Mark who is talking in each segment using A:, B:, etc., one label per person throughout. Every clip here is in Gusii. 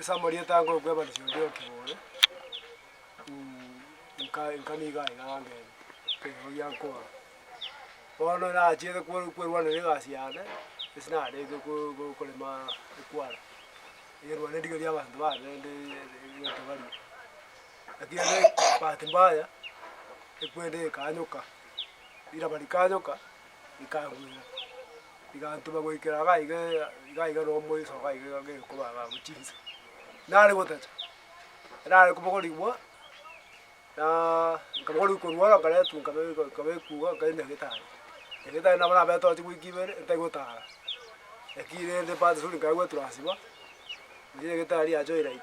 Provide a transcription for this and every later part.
A: Ase amarieta ango okwebanisia onde okibore, nka nka nigo aiga ang'e ekenyoro gia nkoro. Bono nachiete kwe kwerwanera egasi yane, ase narenge ko ko korema ekware, erwane ndigerie abanto bane rende egento barie. Lakini rende bahati mbaya, ekwende ekanyoka, riraba rikanyoka, rikangwera, rigantuma goikera iga iga iga iga na omoiso iga iga gekoba iga abwo chinsa. Nare gotacha, nare kobogorigwa. Naaa nkabogorigwa korwa oro nkaretwa nkabekwa nkabekwa iga nkairwa nyagetari. Nyagetari nabo nabete oo chiwiki ibere ntari gotara, lakini rende bahati nzuri nkaegwa etransfer, gochia nyagetari ya joyride,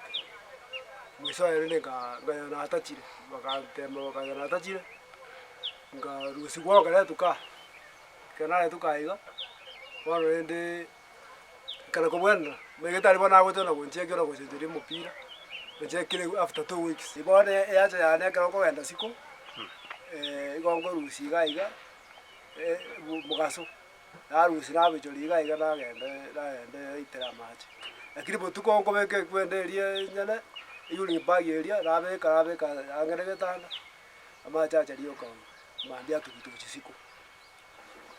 A: mwisho oye rende nka nkanyora natachire, bakantema bakanyora natachire, nkarusiwa nkaretwa kaa, ekero naretwa kaa iga, bono rende. Ekero kobwenera, omanyete bono agocha na gonchiekia na gochencheria omopira, onchiekire after 2 weeks. Bono eacha yane ekero okogenda isiko, igo nkorusia iga iga, mogaso, narusia nabichoria iga iga nagenda nagenda naitera amache. Lakini botuko nkobeka ekwenda eria enyene, eurine bag eria, nabeka nabeka ang'e na egetanda, amache acha rioka mambia atuguta gochia isiko.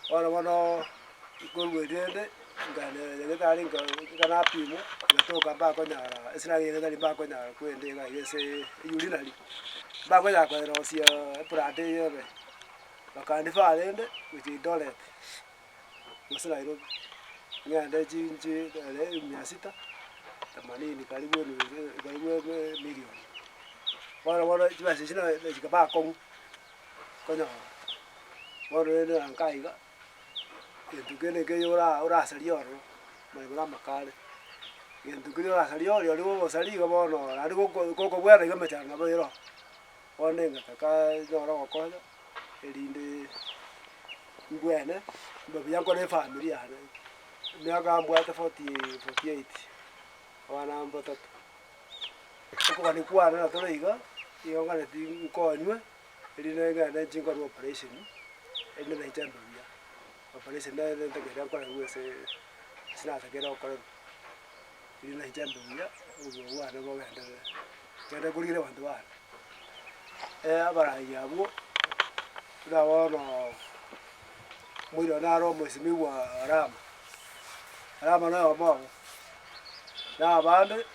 A: Bono bono nkorwa rende, nkagenda nyagetari nka nka napimwa, ngatoka mbakonyara ase nagenda nyagetari mbakonyara kwenda iga iga ase eurinary, mbakonyara koerosia eplant eye ebe, bakandefer rende gochia Eldoret, gose Nairobi, ng'ende chinchi ere mia sita, themanini karibu enusu karibu emilion. Bono bono chibesa echio na chikaba akong'u konyora. Bono rende na nka iga, gento kende nkeiyo ora orasarie ororo, omanye buna amakare, gento keria orasarie oria oria ogosaria iga bono naende goko gokobwena iga emechando nabo ere oo. Bono engataka nyore ogokonya, erinde mbwene, mbe buya nkore efamiri yane, emiaka mbwate forty 48, abana batato. Okogania kwane natore iga, nigo nganeti nkonywe. Erinde ngende nchi nkorwe operation, erinde naiche mbe buya. Operation nere ntakeire nkorerwe ase ase natakeire gokorerwa, erinde naiche mbe buya, obogima bwane bogenderere, ngende korigereria abanto bane. Abarai abwo, buna bono moira one naro omwesimigwa Rama, Rama noyomo obo, na abande,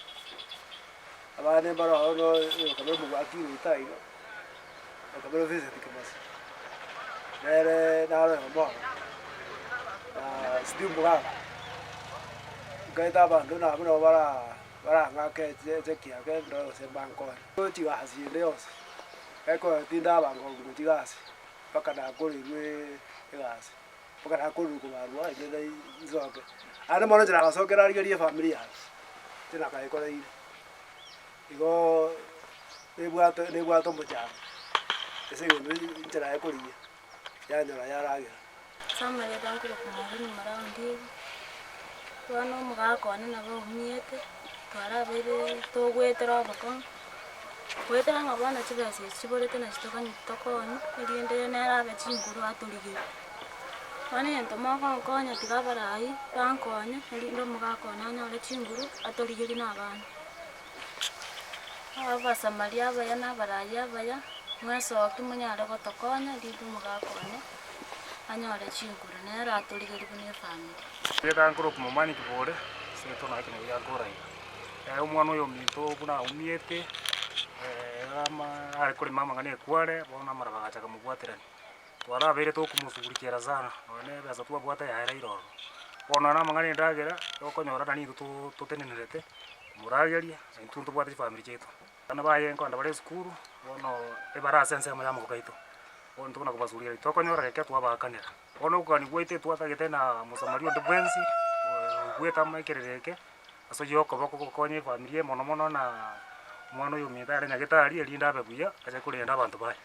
A: abande mbaro ororo oyo omogwati oito iga. Okabera Vincent Kimasi, nere naro oyomo obo, na Steve Mugaka, nkaete abanto nabwo nabo bara barang'ake eche ekiage ndore gose mbankore. Chigasi ende yonsi, ekero tindabanga kobua chigasi, mpaka nakorirwe egasi, mpaka nakorirwe kobarwa inde nai nsoke. Naende mono inche nagasokera rigereria efamiri yane, inche nakayekoreire. Igoo nebwate nebwate omochando, ase eng'encho enchera yaye korigia, yanyora yaragera.
B: Ase amarieta nkorokwa Maureen Moraa Ondieki, bono omogaka one nabo aumiete, twarabeire togoetera obokong'u, goetera ng'a bono chibesa echi chiborete nachi tokonywa tokonywa, erinde nere abe chinguru atorigerie. Bono egento mogonkonya tiga abarai bankonye, erinde omogaka one anyore chinguru atorigerie na abana. Abasamaria abaya na abarai abaya, mwesoki monyare gotokonya, erinde omogaka one anyore chinguru, nere atorigerie buna efamiri.
C: Erieta nkorokwa Momani Kibore, ase eto naki nabo giankora iga. Omwana oyo ominto buna aumiete, ama are korema amang'ana ekware, bono amaraba agacha akamobwaterania. Twarabeire tokomosugurikera sana, nonya na ebesa twabwate yaereire ororo. Bono nonya na amang'ana ya endagera, tokonyora nari intwe to- totenenerete, komorageria, na intwe ntobwate chifamiri chiaito. Abana baye nkogenda bare esukuru, bono ebare ase ensemo ya amaboko aito, bono intwe buna kobasuria tokonyora geke twabaakanera. Bono okogania gwaito twatagete na mosamaria onde bwensi, oigwete amo ekerero eke, ase oyio okoboko gokonya efamiri eye mono mono na omwana oyo ominto are nyagetari erinde abe buya, ache korenda abanto baye.